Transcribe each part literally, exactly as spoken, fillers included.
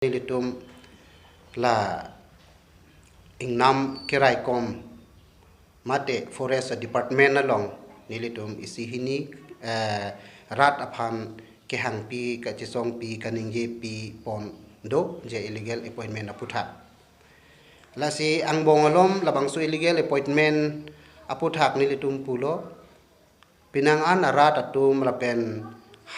nelitum la ingnam keraikom mate forest department along nelitum isi hini, eh, rat aphan kehangpi, kachesongpi, kaningjepi pon do je illegal appointment aputhak. Lasi angbong alom labangso illegal appointment aputhak nelitum pulo, penang an arat atum lapen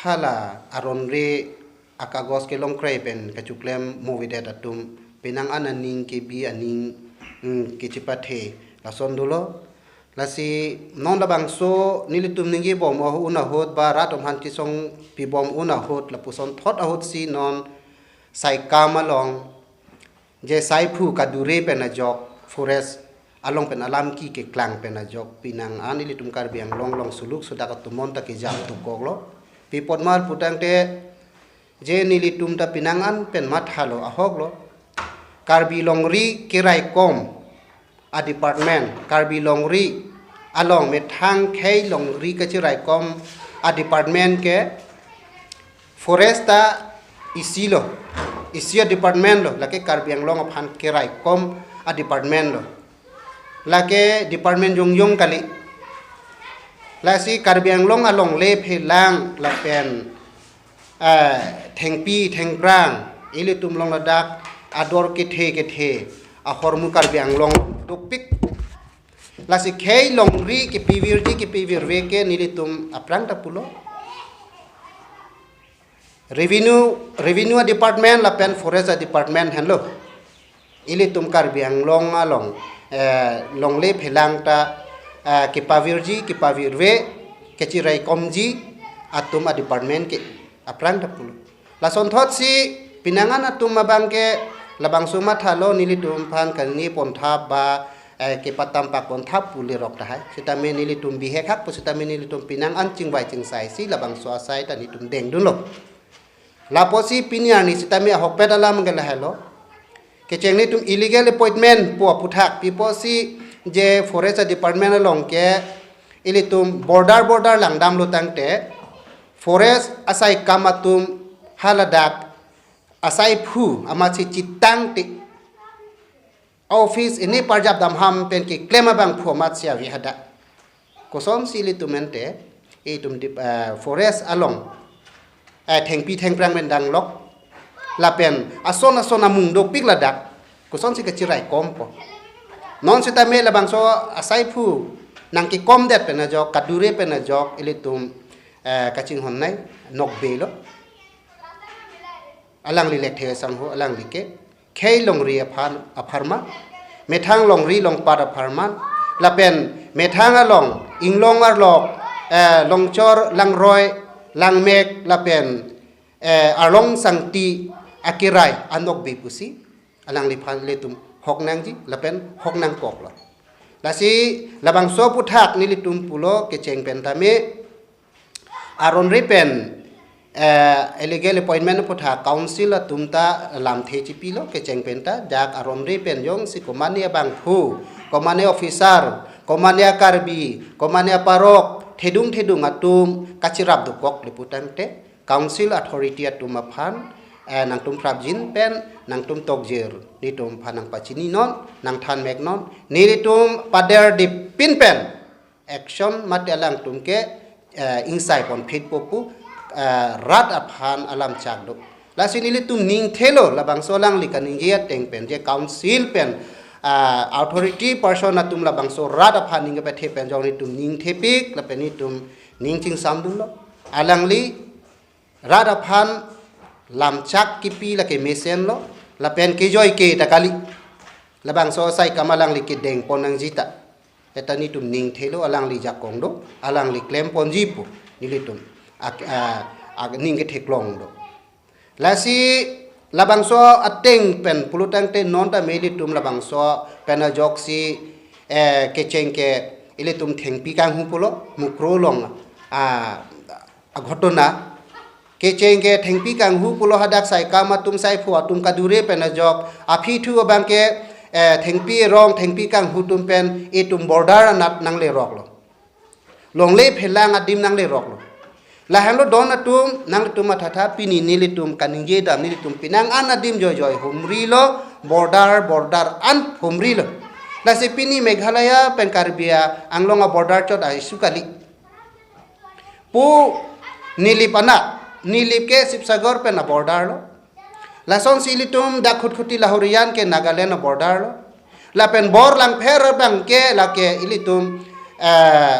hala aronre akagos kelongkrei pen kachiklem movedet atum penang an aning kebi, aning, mm, kechipathe lason dolo. Lasi non labangso nelitum ningjebom un ahut ba rat atum aphan chesongpibom un ahut, lapuson thot ahutsi non Saikam along je saiphu kadure pen ajok forest along pen alam ki keklang pen ajok penang an ilitum Karbi Anglong along suluk sudak atum monta kejam tukoklo. Pi apot ma putangte je nelitum ta penang an pen mathalo, ahoklo. Karbi longri keraikom a department, Karbi longri along methang khei longri kachiraikom a department ke forest ta isi lo, isi a department lo, lake Karbi Anglong aphan keraikom a department lo. Lake department jongjong kali. Lasi Karbi Anglong alongle phelang lapen, eh, thengpi thengphrang ilitum along ladak ador kethe kethe ahormu Karbi Anglong dopik. Lasi khei longri kepivirji kepivirve ke nelitum aphrang ta pulo. Revenue, revenue department lapen forest department henlo. Ilitum Karbi Anglong along, eh, longle phelang ta, eh, kepavirji kepavirve kachiraikomji atum a department ke aphrang ta pulo. Lason thotsi penang an atum abang ke labangso mathalo, nelitum aphan kani ponthap ba, eh, kepatampak ponthap pu lerok tahai. Sitame nelitum bihek hak pu sitame nelitum penang an chingvai chingsaisi labangso asai ta nelitum dengdunlo. Lapusi pini arni sitame ahokpet alam ke lahelo. Kecheng nelitum illegal appointment pu aputhak, pi apotsi je forest department along ke ilitum border border langdamlo tangte forest a Saikam atum haladak asaiphu amatsi chetangte office ini parjap damham pen keklem abangphu amatsi ave hadak. Kosonsi ilitum ente, itum dip-, eh, forest along, eh, thengpi thengphrang pen danglok lapen ason ason amung dopik ladak, kosonsi kachiraikompo. Non sitame labangso asaiphu nangkekomdet pen ajok, kadure pen ajok ilitum, eh, kachinghon nai, Nokbe lo. Alangli Lekthe asangho, alangli ke khei longri aphan apharman, methang longri longpat apharman, lapen methang along inglong arlok, eh, Longchor, Langroi, Langmek lapen, eh, Arlong Sangti akirai a Nokbe pusi alangliphan ilitum hok nangji lapen hok nangkoklo. Lasi labangso aputhak nelitum pulo, kecheng pen tame aronre pen, eh, illegal appointment aputhak council atum ta lamthe chipilo, kecheng pen ta dak aronre pen jongsi komatne abangphu, komatne officer, komatne a Karbi, komatne a parok, thedung thedung atum kachirap dokok le putangte council authority atum aphan, eh, nangtum prapjin pen nangtum tokjir, nelitum aphan nangpachininon, nangthanmeknon, nelitum paderdipin pen action mate alangtum ke, eh, ingsai ponphitpo pu, eh, rat aphan alam chak do. Lasi nelitum ningthelo, labangso alangli kaningje ateng pen je council pen, eh, authority person atum labangso rat aphan ning kepathe pen jong nelitum ningthepik lapen nelitum ning chingsamdunlo. Alangli rat aphan lamchak kipi lake mesenlo, lapen kejoike ta kali. Labangso Saikam alangli kedengpon nangji ta. Eta nelitum ningthelo, alangli jakong do, alangli klemponji pu nelitum ak-, a, ak-, ning ketheklong do. Lasi labangso ateng pen pulotangte non tame ilitum labangso pen ajoksi, eh, kecheng ke ilitum thengpi kanghu pulo, Mukroh along, a, aghotona. Kecheng ke thengpi kanghu pulo hadak Saikam atum saiphu atum kadure pen ajok. Aphi thu abang ke, eh, thengpi rong, thengpi kanghu atum pen itum border anat nangleroklo. Longle phelang adim nangleroklo. Lahenlo don atum, nangtum mathatha, pini nelitum kaningje dam, nelitum penang an adim joijoi humrilo, border, border an humrilo. Lasi pini Meghalaya pen Karbi Anglong a-border chot a-issue kali. Pu Nilip anat, Nilip ke Sibsagar pen a-border lo. Lasonsi ilitum dak Khutkhuti Lahorijan ke Nagaland a-border lo. Lapen bor langpher abang ke lake ilitum, eh,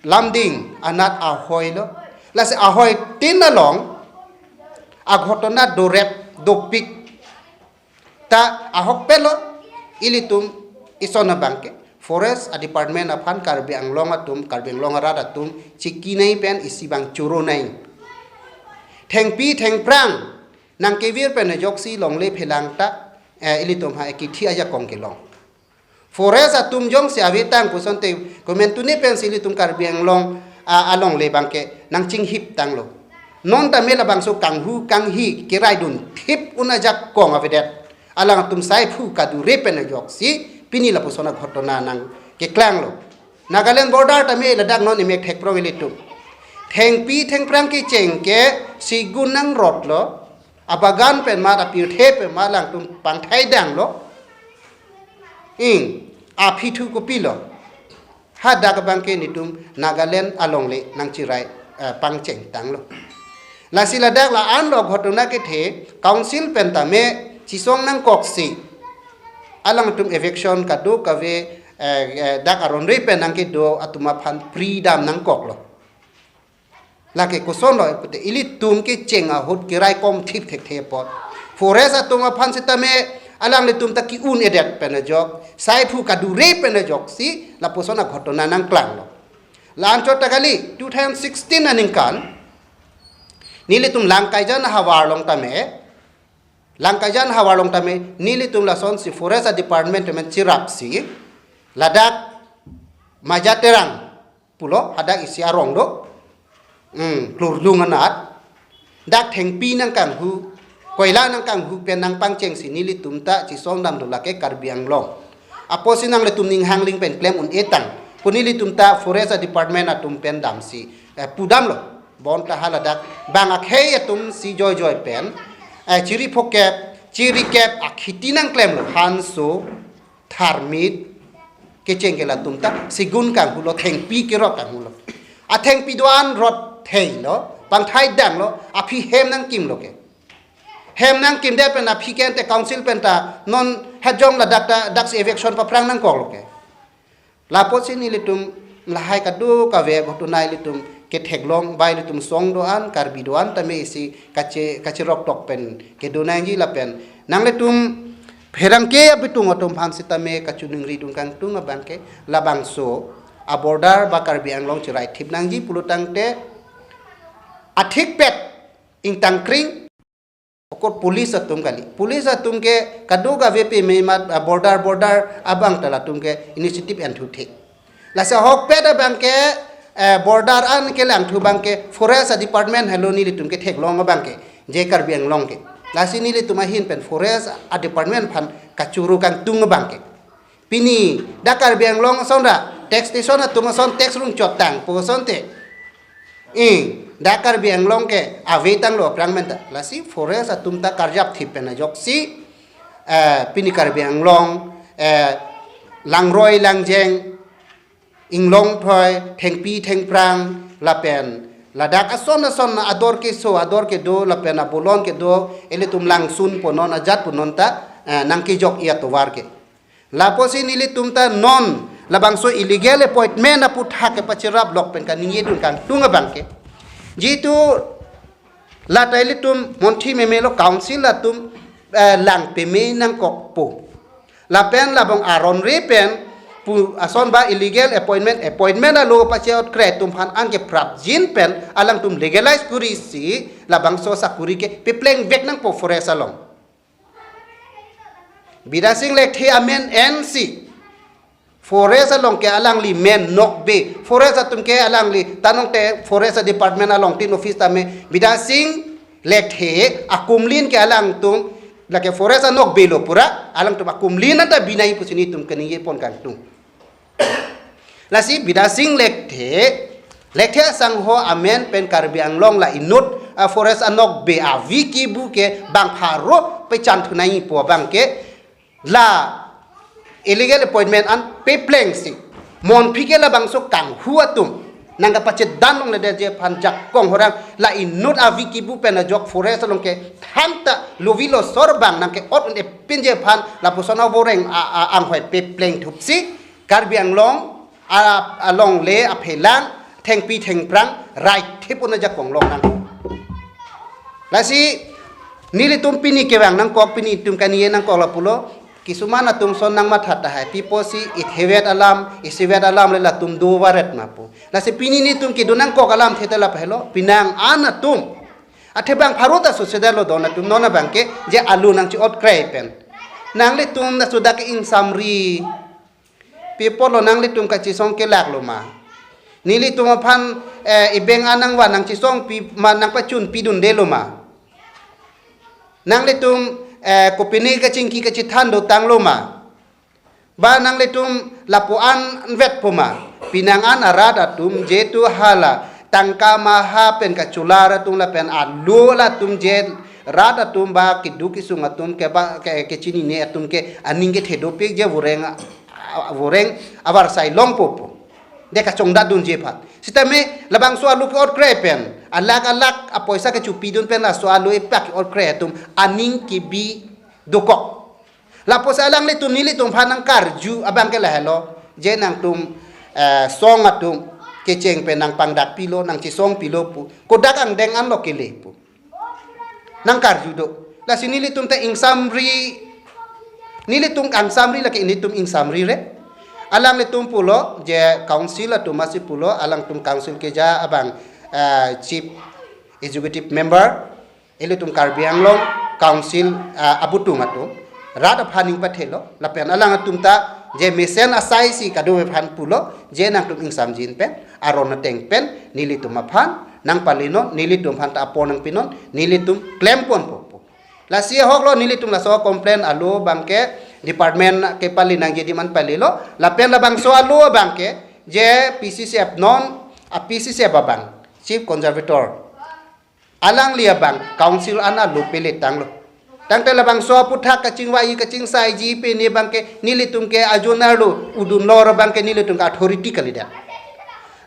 Lumding anat ahoi lo. Lasi ahoi tin along aghotona dorep dopik ta ahokpet lo, ilitum ison abang ke Forest a-department aphan Karbi Anglong atum, Karbi Anglong arat atum chikinei pen isi abang choro nai. Thengpi thengphrang nangkevir pen ajoksi longle phelang ta, eh, ilitum ha ekithi ajakong kelong. Forest atum jongsi avetang pusonte komantu ne pensi ilitum Karbi Anglong, ah, alongle abang ke nangchinghip tanglo. Non tame labangso kanghu kanghi keraidun thip un ajakong avedet. Alangtum saiphu kadure pen ajoksi pini lapuson aghotona nangkeklanglo. Nagaland border tame ladak non emek thekprong ilitum. Thengpi thengphrang kecheng ke sigun nangrotlo. Abagan pen mat, apirthe pen mat alangtum pangthai danglo. Ing, aphi thu kopilo. Hadak abang ke nelitum Nagaland alongle nangchirai, eh, pangcheng tanglo. Lasi ladak la-an lo ghotona kethe, council pen tame chisong nangkoksi alangtum eviction kadokave, eh, eh, dak aronre pen nangkedo atum aphan pri dam nangkoklo. Lake koson lo pute ilitum kecheng ahut keraikom thip thekthe apot. Forest atum aphan sitame alanglitum ta ki-un-edet pen ajok, saiphu kadure pen ajoksi lapuson aghotona nangklanglo. La-anchot ta kali, two thousand sixteen aningkan nelitum Langkaijan havar along tame, Langkaijan havar along tame nelitum lasonsi Forest a-department tame chirapsi ladak Majaterang pulo, hadak isi arong do. Hmm, Klurdung anat. Dak thengpi nangkanghu, koila nangkanghu pen nangpangchengsi nelitum ta chisong damlo, lake Karbi Anglong. Apotsi nanglitum ning hangling pen klem un-etang pu nelitum ta Forest a-department atum pen damsi, eh, pudamlo. Bonta haladak bang akhei atumsi joijoi pen, eh, chiri phokep, chiri kep akhiti nangklemlo, hanso, tharmit, kecheng ke latum ta sigun kanghulo, thengpi kerok kanghulo. Athengpi do-an rot theilo, pangthai danglo, aphi hem nangkimlo ke. Hem nangkimdet pen aphi ke ante council pen ta non hajong ladak ta daksi eviction paphrang nangkoklo ke. Lapotsi nelitum lahai kadokave ghotona ilitum ketheklong, bai ilitum song do-an, Karbi do-an tame isi kache, kacherok tok pen kedo nangji lapen nanglitum pherangke abitung atum aphan sitame kachiningri dun kangtung abang ke labangso a-border ba Karbi Anglong chirai thip nangji pulo tangte athikpet ingtangkring okor police atum kali. Police atum ke kadokave peme mat, ah, border, border abang ta latum ke initiative enthuthe. Lasi ahokpet abang ke, eh, border an kelangthu abang ke Forest a-department helo nelitum ketheklong abang ke, je Karbi Anglong ke. Lasi nelitum ahin pen Forest a-department aphan kachoro kangtung abang ke. Pini dak Karbi Anglong ason ra tax station atum ason tax rungchot tang pu asonte. Eh, dak Karbi Anglong ke avetanglo aphrang pen ta. Lasi Forest atum ta karjap thip pen ajoksi, eh, pini Karbi Anglong, eh, langroi langjeng, inglong thoi, thengpi thengphrang, lapen ladak ason ason ador keso, ador kedo, lapen abolon kedo, ilitum langsun pu non, ajat pu non ta, eh, nangkejok-i atovar ke. Lapotsi nelitum ta non labangso illegal appointment aputhak kepachirap lok pen kaningje dun kangtung abang ke. Jitu lata ilitum monthi memelo council atum, eh, lang peme nangkokpo. Lapen labang aronre pen pu ason ba illegal appointment, appointment alo pache-ot kre atum aphan an ke prapjin pen alangtum legalize kurisi labangso sakuri ke pepleng vek nangpo Forest along. Bidya Sing Lekthe amen ensi Forest along ke alangli men nokbe. Forest atum ke alangli tanong te Forest department along tin office tame Bidya Sing Lekthe akumlin ke alangtum lake Forest anokbe lo pura, alangtum akumlin anta binai pusi nelitum kaningje pon kangtung. Lasi Bidya Sing Lekthe Lekthe asangho amen pen Karbi Anglong la inut a forest anokbe avi kibu ke bang pharo pechan thunai pu abang ke la illegal appointment an pepleng si. Monphi ke labangso kanghu atum nangkapachedan longledet aphan jakong horang la inut avi kibu pen ajok forest along ke thangta lovi losor bang nangke-ot un-e pinji aphan lapuson avoreng a, a, anghoi pepleng thupsi Karbi Anglong a, alongle aphelang thengpi thengphrang rai thip un ajakong longnang. Lasi nelitum pini kevang nangkok, pini itum kanie nangkok lapulo, kisuman atum son nangmatha tahai, pi pusi ithevet alam, isivet alam le latum do varet ma pu. Lasi pini nelitum kedo nangkok alamthe ta lapu helo, penang an atum. Athe bang pharo ta susedetlo don atum non abang ke, je alu nangche-ot krei pen. Nanglitum ta sudak ingsamri. Pi apotlo nanglitum kachesong kelak lo ma? Nelitum aphan, eh, ibeng an nangvan nangchesongpi ma nangpachunpidunde lo ma? Nanglitum, eh, kopine kachingki kachethan dotang lo ma? Ba nanglitum lapu an vetpo ma? Penang an arat atum je tu hala tangka maha pen kacholar atum lapen alu latum je rat atum ba keduk kesung atum ke ba ke, kechinine atum ke aning kethe dopik je voreng a, a, voreng avarsai longpo pu. De kachongdatdunji aphan. Sitame labangso alu ke-ot krei pen, alak alak apoisa kechupidun pen laso alu epak ke-ot krei atum aning kebi dokok. Lapusi alanglitum nelitum aphan nangkarju abang ke lahelo, je nangtum, eh, song atum kecheng pen nangpangdakpilo, nangchesongpilo pu. Kodak angdeng anlo kele pu. Nangkarju do. Lasi nelitum ta ingsamri, nelitum ingsamri lake nelitum ingsamri re. Alanglitum pulo, je council atum asi pulo, alangtum council keja abang, eh, chief executive member, ilitum Karbi Anglong Council, ah, abutung atum, rat aphan ning pathelo, lapen alanglitum ta, je mesen asai si kadokave aphan pulo, je nangtum ingsamjin pen, aron ateng pen, nelitum aphan, nangpalenon, nelitum aphan ta apor nangpinon, nelitum klemponpo pu. Lasi ahoklo nelitum laso complain alu abang ke, department kepale nangji adim an palelo, lapen labangso alu abang ke, je P C C F non, a P C C F abang, Chief Conservator. Alangli abang council an alu peletanglo. Tangte labangso aphuthak kachingvai kachingsaiji pini abang ke nelitum ke ajonar lo udun lor abang ke nelitum ke authority kalidet.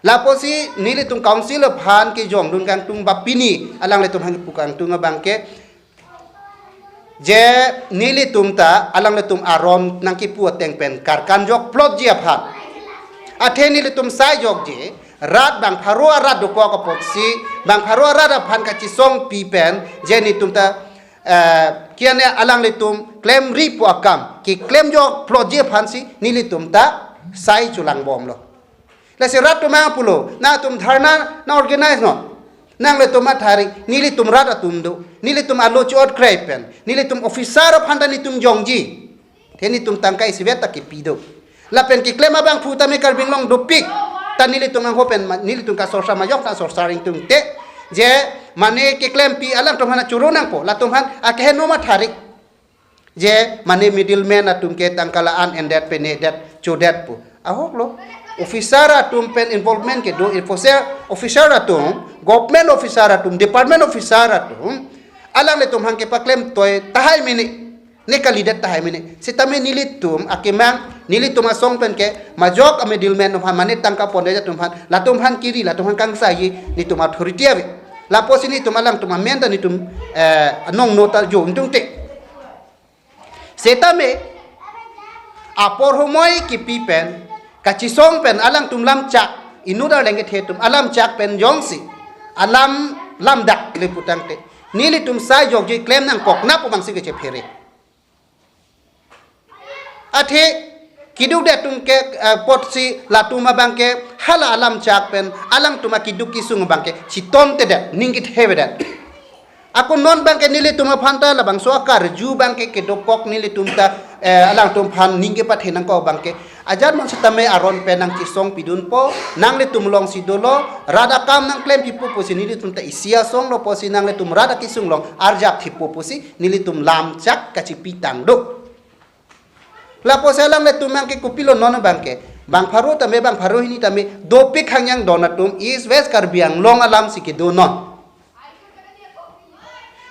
Lapusi nelitum council aphan kejongdun kangtung ba pini alanglitum aphan kepu kangtung abang ke je nelitum ta alanglitum aron nangkepu ateng pen karkan jokplotji aphan. Athe nelitum sai jokji, rat bang pharo arat dokok apotsi, bang pharo arat aphan kachesongpi pen, je nelitum ta, eh, kiane alanglitum klemri pu akam, keklem jokplotji aphansi, nelitum ta sai cholangbomlo. Lasi rat atum nangpulo, nangtum dharna nang-organize non. Nanglitum matha ri, nelitum rat atum do, nelitum alu che-ot krei pen, nelitum officer aphan ta nelitum jongji. Te nelitum tangka isivet ta kepi do. Lapen keklem abangphu tame Karbi Anglong dopik. Ta nelitum angho pen ma, nelitum kasorsa majok ta sorsa ringtung te. Je mane keklempi alangtum aphan choro nangpo. Latum aphan akeheno matha ri. Je mane middleman atum ke tangka la-an endet penedet chodet pu. Ahoklo. Officer atum pen involvement kedo, officer, officer atum, government officer atum, department officer atum, alanglitum aphan kepaklem toi tahai mene. Ne kalidet tahai mene. Sitame nelitum akemang, nelitum asong pen ke, majok a middleman atum aphan, mane tangka pondet atum aphan, latum aphan kiri, latum aphan kangsaiji, nelitum authority ave. Lapusi nelitum alangtum amen ta nelitum, eh, anong nota jo untung te. Sitame, apor homoi kipi pen, kachesong pen, alangtum lamchak, inut arleng kethe atum, alamchak pen jongsi, alam lamdak le putangte. Nelitum sai jokji klem nangkok, nap umang si kechephere. Athe, keduk det atum ke, eh, apotsi latum abang ke hala alamchak pen, alangtum akeduk kesung abang ke, chiton tedet, ning kethevedet. Ako non abang ke nelitum aphan ta labangso akarju abang ke kedokok nelitum ta, eh, alangtum aphan ning kepathe nangkok abang ke. Ajat mon sitame aron pen nangchesongpidunpo, nanglitum alongsi dolo, rat akam nangklempipo pusi nelitum ta isi asong lo pusi nanglitum rat akesung along arjap thipo pusi nelitum lamchak kachepitang do. Lapusi alanglitum abang ke kopilo non abang ke. Bang pharo tame, bang pharo hini tame, dopik hangyang don atum East West Karbi Anglong alam si kedo non.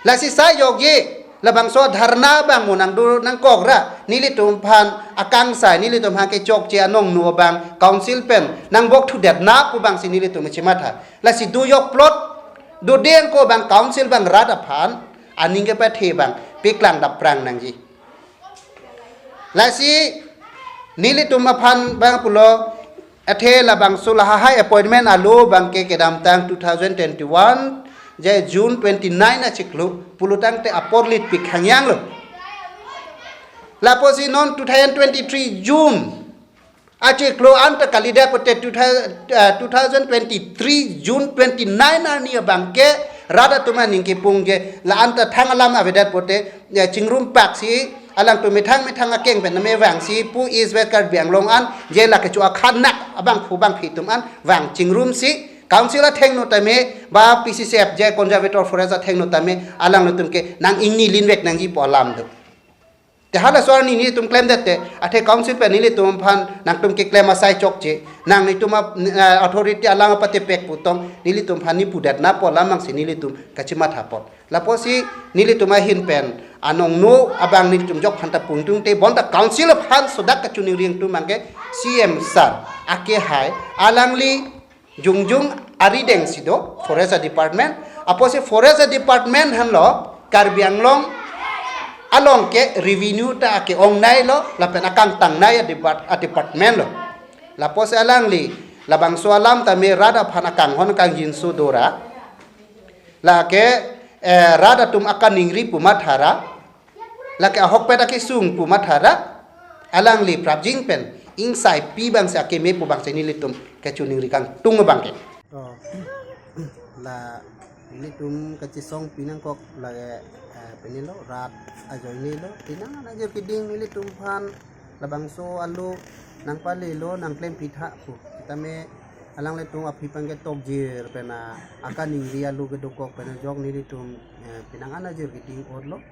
Lasi sai jokji, labangso dharna abang mo nangdo nangkok ra, nelitum aphan akangsai, nelitum aphan kechokche anong nu abang council pen nangbok thudet na pu abang si nelitum chimatha. Lasi do jok plot, do deng ko abang council abang rat aphan aning kepathe abang paklang dapprang nangji. Lasi nelitum aphan abang pulo, athe labangso lahai appointment alo abangke kedamtang two thousand twenty-one je June twenty-nine achiklo pulo tangte apor litpik hangyanglo. Lapusi non two thousand twenty-three June achiklo anta kalidet pute two thousand, eh, two thousand twenty-three June twenty-nine arni abangke rat atum aning kepung ke la anta thang alam avedet pute, eh, chingrum pak si alangtum methang methang akeng pen name vang si pu East West Karbi Anglong an je la kecho akhan nak abangphu bangphi atum an vang chingrum si council athengno tame ba P C C F je conservator forest athengno tame alanglitum ke nang ingni linvek nangji pu alam do. Te halaso arni nelitum klemdet te, athe council pen nelitum aphan nangtum keklem asai chokche, nanglitum ap-, eh, authority alam apatepek pu tong, nelitum aphan ne pudet na pu alam abang si nelitum kachimatha apot. Lapusi nelitum ahin pen anong nu abang nelitum jok aphanta pungtung te, bonta council aphan sodak kachiningri atum abangke C M sir, akehai, alangli jongjung arideng si do, forest department. Apotsi forest department henlo Karbi Anglong along ke revenue ta ake-ongnei lo, lapen akangtangnei adepart-, adepartment lo. Lapusi alangli labangso alam tame rat aphan akanghon kangjinso do ra, lake, eh, rat atum akaningri pu matha ra, lake ahokpet akesung pu matha ra, alangli prapjin pen ingsai pi abang si akeme pu abang si nelitum kachiningri kangtung abangke. To, la nelitum kachesong pinangkok lake, eh, penilo rat ajoine lo, penang ana ajir keding nelitum aphan labangso alo nangpalelo, nangklem pitha pu. Tame alanglitum aphi abangke tokjir pen a akaningri alo kedokok pen ajok nelitum, eh, penang ana ajir keding otlo.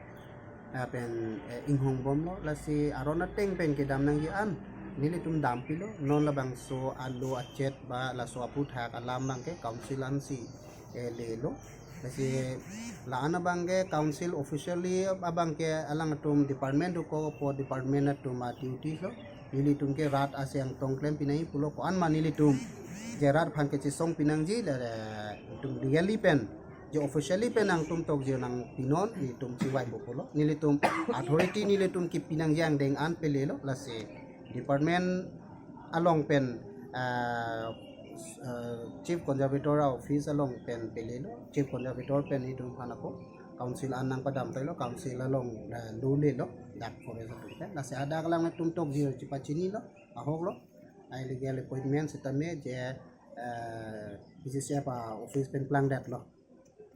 Lapen, eh, inghongbomlo, lasi aron ateng pen kedam nangji an nelitum dampilo, non labangso alo achet ba laso aphuthak alam abangke council ansi, eh, lelo. Lasi la-an abangke council officially abangke alangtum department dokok apot department atum a-duty lo. Nelitum ke rat aseng tong klem pinangji pulo, ko-an ma nelitum je rat aphan kachesong pinangji, la, la, itum legally pen je officially pen nangtum tokjir nangpinon, nelitum chingvaipo pulo. Nelitum authority nelitum kepinangji angdeng an pelelo, lasi department along pen, ah, ah, Chief Conservator office along pen pelelo, Chief Conservator pen itum aphan ako council an nangpadam tailo, council along, ah, lolelo, dak forest atum pen. Lasi hadak alanglitum tokjir chepachinilo, ahoklo, illegal appointment sitame je, eh, P C C F a-office pen klangdetlo.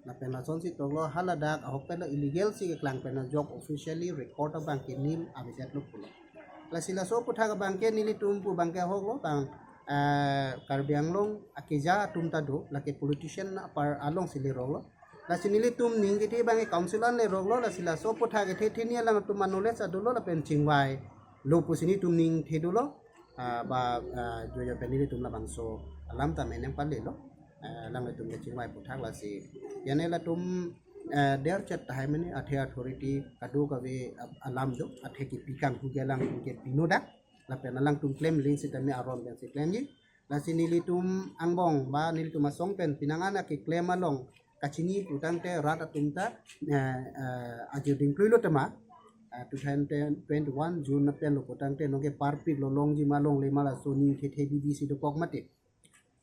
Lapen lasonsi toklo, haladak ahok pen lo illegal si keklang pen ajok officially record abangke nil abiset lo pulo. Lasi laso aphuthak abangke nelitum pu abangke ahoklo bang, eh, Karbi Anglong akeja atum ta do, lake politician apar alongsi leroklo. Lasi nelitum ning kethe abangke council an leroklo, lasi laso aphuthak kethe theni alangtum knowledge ta dolo lapen chingvailo pusi nelitum ning kethe dolo, ah, ba, ah, jojo pen nelitum labangso alam tame nangpalelo. Eh, alanglitum kachingvai aphuthak lasi. Jane latum, eh, derchet tahai mene athe authority kadokave, ah, alam do, athe kepi kanghu ke alangtum kepinodak, lapen alangtum klem ling sitame aron pensi klemji. Lasi nelitum angbong ba nelitum asong pen penang ana keklem along kachini pu tangte rat atum ta, eh, eh, ajir dingkluilo tema. Eh, two thousand twenty-one June na pen lo pu tangte nonke parpik lo longji ma longle ma laso ning thethe bibi si dokok mati.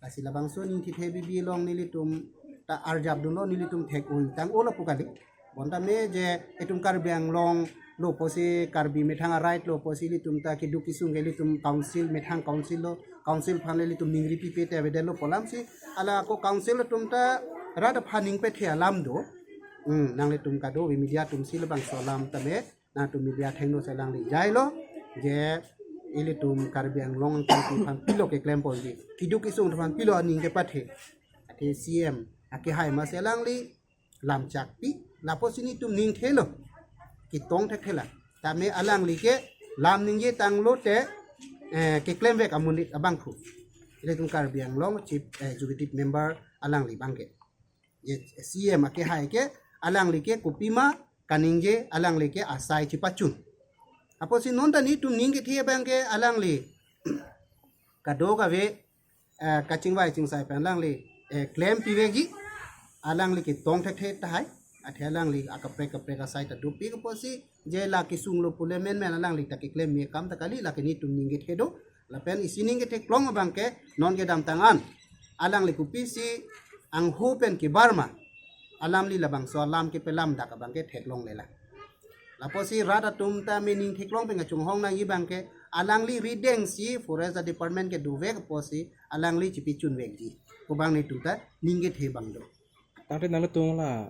Lasi labangso ning thethe bibi along nelitum ta arjap dunlo, nelitum thek-o ingtang-o lapu kali. Bonta me je itum Karbi Anglong lo pusi, Karbi methang a-right lo pusi ilitum ta keduk kesung ke ilitum council, methang council lo, council aphan le ilitum ningri pipe te avedetlo pu alam si, hala ako council atum ta rat aphan ning pethe alam do. Hmm, nanglitum kadokave media atum si labangso alam tame nangtum media athengno si alangli jailo, je ilitum Karbi Anglong angkangpi aphan pilo keklem ponji, keduk kesung aphan pilo aning kepathe. Athe C M akehai ma si alangli lam chakpi, lapusi nelitum ning thelo, ketong thekthela. Tame alangli ke lam ningje tanglo te, eh, keklemvek amonit abangphu. Ilitum Karbi Anglong Chief, eh, Executive Member alangli abangke. Je C M akehai ke alangli ke kopima kaningje alangli ke asai chipachun. Apotsi non ta netum ning kethe abangke alangli kadokave, eh, kachingvai chingsai pen alangli, eh, klempivekji, alangli ketong thekthe tahai, athe alangli akaprek kaprek asai ta dopik apotsi, je la kesunglo pule menmen alangli ta keklem me akam ta kali, lake netum ning kethe do, lapen isi ning ketheklong abangke non kedamtang an alangli kopisi angho pen kebar ma, alamli labangso alam kepelamdak abangke theklonglelang. Lapotsi rat atum ta mening theklong pen kachonghong nangji abangke alangli rideng si Forest Department kedovek apotsi alangli chipachunvekji pu abang netum ta ning kethe abang do. Tangte nangtum la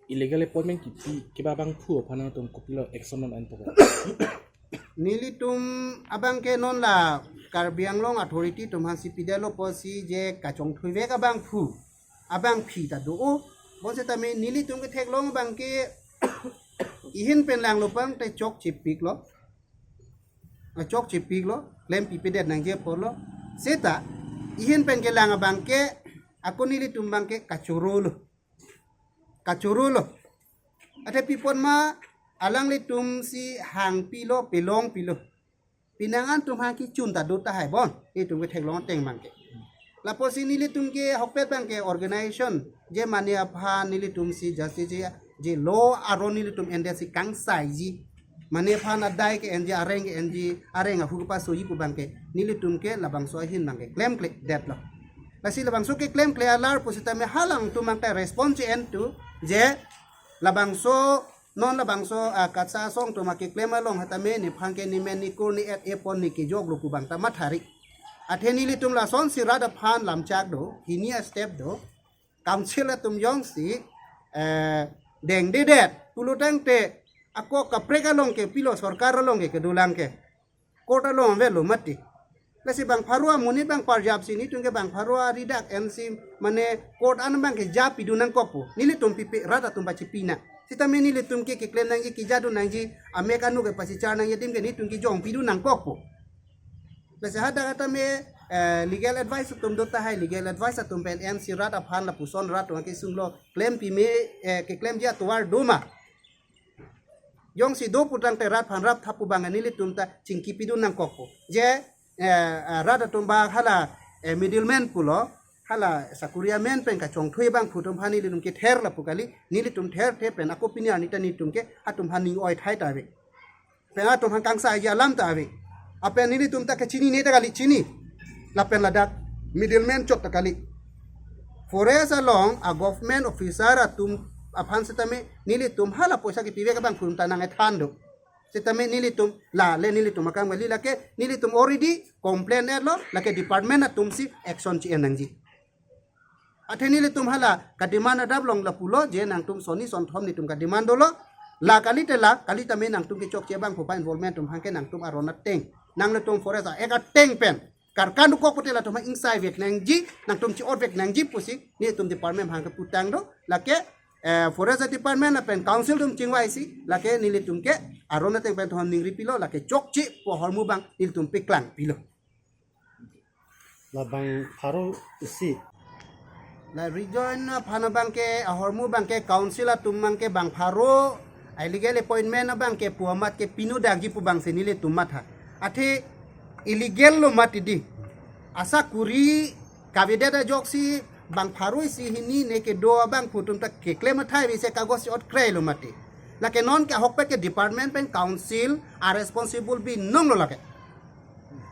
illegal appointment kipi kiba abangphu aphan nangtum kopilo action non an pokok? Nelitum abangke non la Karbi Anglong authority atum aphansi pidetlo apotsi je kachongthuivek abangphu abangpi ta do o. Bonsitame nelitum ketheklong abangke ihin pen langlo pang te chokchepiklo. Ah, chokchepiklo, klempipedet nangji apotlo. Seta ihin pen kelang abangke ako nelitum abangke kachorolo. Kachorolo. Athe pi apot ma alanglitum si hangpilo, pelongpilo. Pinang an atum hang kechun ta do tahai bon. Netum ketheklong ateng abangke. Lapotsi nelitum ke ahokpet abangke organization je mane aphan nelitum si justice je, je law aron nelitum endet si kangsaiji. Mane aphan adai ke-enji, areng ke-enji, areng ahu kepasoji pu abangke nelitum ke labangso ahin abangke klemkledetlo. Lasi labangso keklemkle alar pusitame halangtum abangke response en tu je labangso non labangso, ah, KATSA asong atum akeklem along hatame nephan ke nemen nekur ne-et epon ne kejoklo pu abang ta mathari. Athe nelitum lasonsi rat aphan lamchak do, hini astep do, council atum jongsi, eh, dengdedet pulo tangte ako kaprek along ke pilo, sorkar along ke kedolang ke, court along avelo mati. Lasi bang pharo amonit bang parjap si netum ke bang pharo aridak ensi mane court an abangke ja pidun nangkokpo. Nelitum pipe rat atum pachipi nang. Sitame nelitum ke keklem nangji, kejadun nangji, amek anu ke pasichar nangji adim ke netum kejong pidun nangkokpo. Lasi hadak hatame, eh, legal advice atum do tahai, legal advice atum pen ensi rat aphan lapuson rat atum kesunglo klempi me, eh, keklemji atovar do ma. Jongsi do pu tangte rat aphan raptha pu abang nelitum ta chingki pidun nangkokpo. Je, eh, eh, rat atum abang hala, eh, middleman pulo, hala sakuri amen pen kachongthui abangphu atum aphan nelitum kether lapu kali, nelitum therthe pen ako pini arni ta netum ke atum aphan ning oithai ta ave. Pen atum aphan kangsaiji alam ta ave. Apen nelitum ta kechinine ta kali chini. Lapen ladak middleman chot ta kali. Forest along a government officer atum aphan sitame nelitum hala poisa kepivek abangphu atum ta nang-ethan do. Sitame nelitum la le nelitum akam kali, lake nelitum already complain etlo, lake department atum si action chi-en nangji. Athe nelitum hala kademand adap along lapulo je nangtum sonni sonthom netum kademand dolo. La kalite la, kalitame nangtum kechokche abangphu pa involvement atum aphan ke nangtum aron ateng. Nanglitum Forest a-Act ateng pen karkan dukok pute latum aphan ingsaivek nangji, nangtum chi-otvek nangji pusi netum department aphan keputang do. Lake, eh, Forest Department lapen Council atum chingvaisi, lake nelitum ke aron ateng pen thon ningri pilo, lake chokche pu ahormu abang nelitum peklangpilo. Labang pharo isi. La rejoin aphan abangke ahormu abangke council atum abangke bang pharo illegal appointment abangke pu amat ke pinudakji pu abangsi nelitum matha. Athe illegal lo mati di. Asakuri kavedet ajoksi bang pharo isi hini ne kedo abangphu atum ta keklem athai ave se kagos ot krei lo mati. Lake non ke ahokpet ke department pen council a responsible binong lo lake.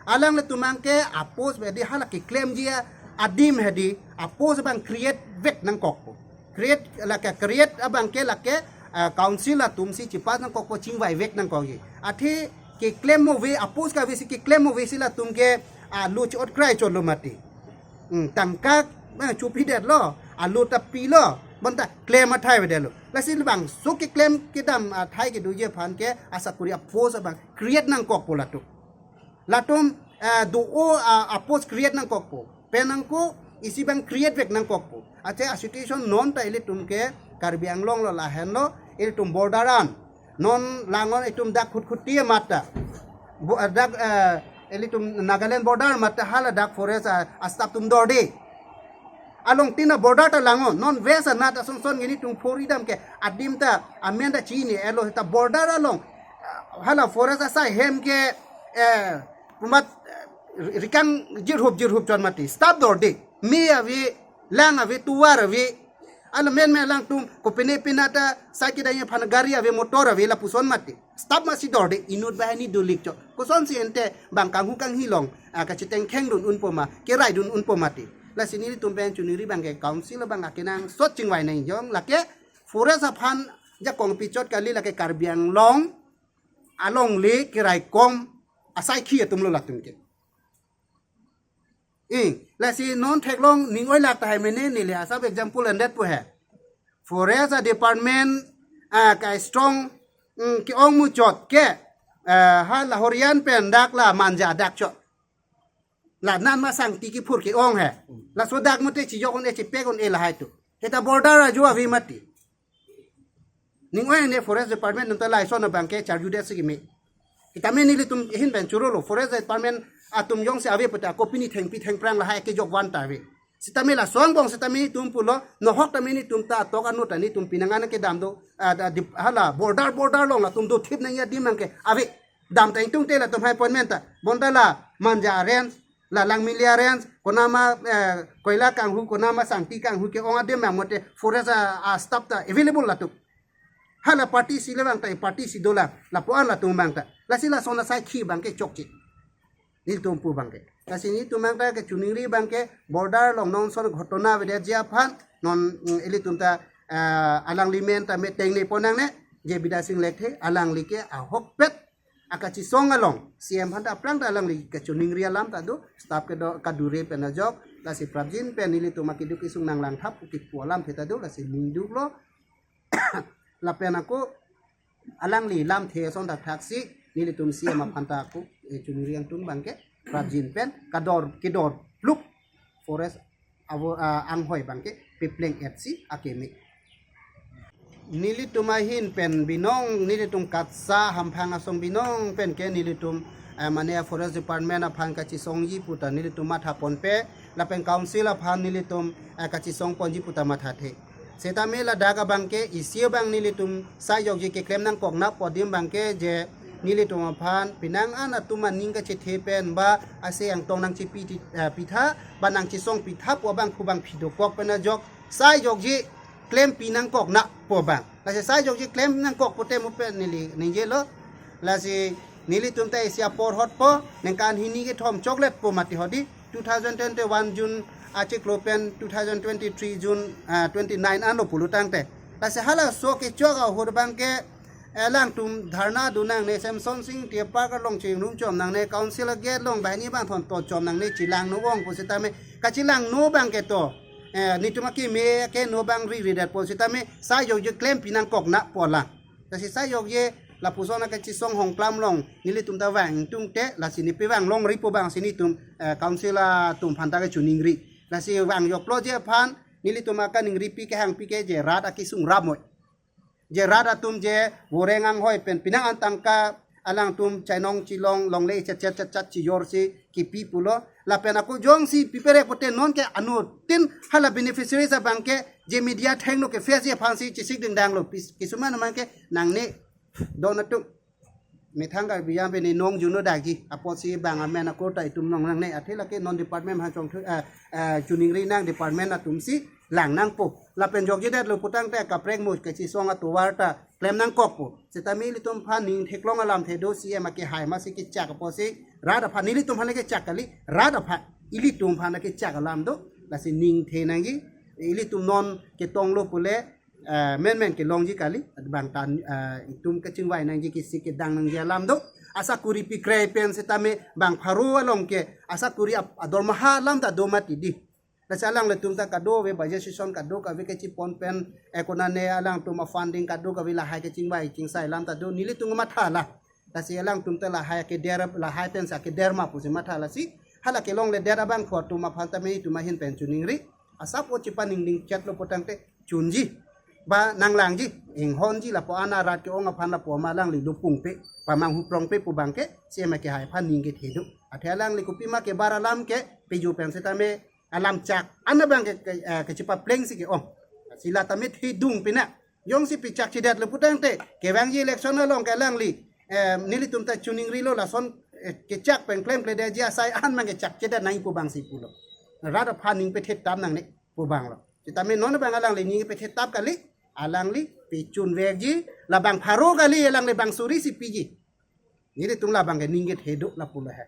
Alanglitum abangke a-post hedi hala keklemji adim hedi a-post abang create vek nangkokpo. Create lake create abangke lake, ah, council atum si chipass nangkokpo, chingvaivek nangkokji. Athe keklem mo ave a-post kave si keklem mo ave si latum ke, ah, lo chi-ot krei chot lo mati. Hmm, tangka, eh, chopidetlo, alo ta pilo, bonta klem athai avedetlo. Lasi labangso keklem kedam athai kedoji aphan ke asakuri a-post abang create nangkokpo latum. Latum, eh, do-o, ah, a-post create nangkokpo. Pen nangko isi abang create vek nangkokpo. Athe a-situation non ta ilitum ke Karbi Anglong lo lahenlo, ilitum border an. Non langon itum dak Khutkhuti amat ta. Bo-, ah, dak, eh, Ilitum Nagaland border mate hala dak forest a, a staff atum dorde. Along tin a border ta langnon, non West anat asonson nelitum phori dam ke adim ta amen ta chini-elo ta border along, ah, hala forest asai hem ke, eh, pumat, eh, rikang jirhup jirhup chot mati. Staff dorde. Me ave, lang ave, tovar ave. Alo men me alangtum kopine pine ta sai kedai aphan gari ave, motor ave lapuson mati. Staff masi dorde, inut banghini dolik chot. Kosonsi ente bang kanghu kanghi along, ah, kachitengkheng dun unpo ma, kerai dun unpo mati. Lasi nelitum pen choningri abang ke council abang akenangsot chingvai nangji, lake forest aphan jakong pi chot kali, lake Karbi Anglong alongle keraikom asaikhi atumlo latum ke. Eh, lasi non theklong ning oilak tahai mene neli asap example endet pu he. Forest a department, ah, ka strong, mm, ke-ong muchot ke, ah, ha la Horian pen dak la Manja dak chot. La nan ma Sangti kiphur ke-ong he. Laso dak mute chijok un-e chipek un-e lahai tu. Heta border ajo ave mati. Ning oi ne forest department atum ta lason abang ke charju det si keme. Sitame nelitum ahin pen chorolo, forest department atum jongsi ave pute kopine thengpi thengphrang lahai kejok van ta ave. Sitame laso angbong sitame nelitum pulo, nohok tame nelitum ta tok anu ta nelitum pinangan kedam do, ah, da, di, hala border border along latum dothip nangji adim abang ke ave. Dam ta ingtungte latum hai appointment ta. Bonta la Manja range, la Langmili range, konama, eh, Koila kanghu, konama Sangti kanghu ke-ong adim abang mute forest a, a staff ta available latum. Hala party isi le abang ta, party isi dolang, lapu-an latum abang ta. Lasi lason asaikhi abang ke chokche. Nelitum pu abang ke. Lasi nelitum abang ta kechoningri abang ke border along non son ghotona avedet ji aphan, non, mm, ilitum ta, ah, alangli men ta me tengne pon nangne, je Bidya Sing Lekthe, alangli ke ahokpet akachisong along, C M aphan ta aphrang ta alangli kechoningri alam ta do, staff kedo kadure pen ajok, lasi prapjin pen nelitum akeduk kesung nanglang thap kipu alamthe ta do, lasi ningduklo, lapen ako alangli lamthe ason thakthak si, nelitum C M aphan ta ako, eh, choningri angtung abang ke, prapjin pen, kador, kedor, pluk, forest, avo, ah, anghoi abang ke, pepleng-et si, akeme. Nelitum ahin pen binong, nelitum KATSSA hamphang asong binong pen ke nelitum, eh, mane forest department aphan kachisongji pu ta nelitum matha ponpe, lapen council aphan nelitum, eh, kachisong ponji pu ta mathathe. Sitame ladak abang ke isi abang nelitum sai jokji keklem nangkok nangpo adim abang ke je nelitum aphan pinangan atum aning kachethe pen ba ase angtong nangchipi ti, eh, pitha, ba nangchisong pitha pu abang khu abang phidokok pen ajok sai jokji klempi nangkok nangpo abang. Lasi sai jokji klem nangkok pute mu pen neli ningjelo. Lasi nelitum ta isi apor hotpo, ningkan hini kethom chokletpo mati hodi, two thousand twenty-one June achiklo pen two thousand twenty-three June, ah, twenty-nine anlo pulo tangte. Lasi halaso kechok ahut abang ke, eh, alangtum dharna do nangne, Semson Sing Tiapark along chingrum chom nangne, council agate along banghini bangthon to chom nangne, chilangno ong pu sitame, kachilangno abang ke to, eh, nelitum akeme ke no abang ri ri det pu sitame, sai jokji klempi nangkok nangpo lang. Lasi sai jokji lapuson akachisong hongklam along, nelitum ta vang tungte, lasi nepe vang longri pu abang si nelitum, eh, council atum aphan ta kechoningri. Lasi vang joklo je aphan, nelitum akaningripi kehangpi ke je rat akesung ramoi. Je rat atum je voreng anghoi pen pinangan tangka alangtum chainong chilong longle chat chat chat chat chijor si kipi pulo. Lapen ako jongsi piperek pute non ke anuttin hala beneficiaries abang ke je media thengno ke face aphan si chisik dingdanglo pis, kisuman abang ke nangne don atum. Methang Karbi Anglong pen nongjunno dakji. Apotsi bang amen ako ta itum nong nangne, athe lake non department aphan chongthu, eh, eh, choningri nang department atum si lang nangpo. Lapen jokjidetlo pu tangte kaprek mo kachisong atovar ta klem nangkokpo. Sitame ilitum aphan ning theklong alamthe do, C M akehai masi kechak apotsi rat aphan, nelitum aphan kechak kali, rat aphan, ilitum aphan kechak alam do. Lasi ningthe nangji, ilitum non ketonglo pule, eh, menmen kelongji kali, bang tan, eh, itum kachingvai nangji, kisi kedang nangji alam do. Asakuri pikrei pen sitame bang pharo along ke asakuri ap-, adormaha alam ta do mati di. Lasi alanglitum ta kadokave budget session kadokave kachipon pen, eh, konane alangtum afunding kadokave lahai kachingvai chingsai alam ta do, nelitum matha la. Lasi alangtum ta lahai keder, lahai pen sa keder ma pusi matha lasi. Hala kelongledet abang pho atum aphan tame itum ahin pen choningri. Asap o chipaningding chetlo pu tangte chunji. ba nanglangji, inghonji lapu-an arat ke-ong aphan lapu ma alangli lupungpe, pamanghu prongpe pu abangke, C M A kehai aphan ning kethe do. Athe alangli kopima kebar alam ke, peju pen setame alam chak, an abangke, ke, eh, kechepapleng si ke-ong. Si la tame thedung pina. Jongsi pechakchedet lo putangte, kevangji election along ke alangli, eh, nelitum ta chuning rilo lason, eh, kechak pen klemkledetji asai an abangke chakchedet nangji pu abang si pulo. Rat aphan ning pethe tap nangne pu abang lo. Setame non abang alangli ning pethe tap kali, alangli pechun vekji, labang pharo kali, alangli bang suri si piji. Nelitum labangke ning kethe do lapulo he.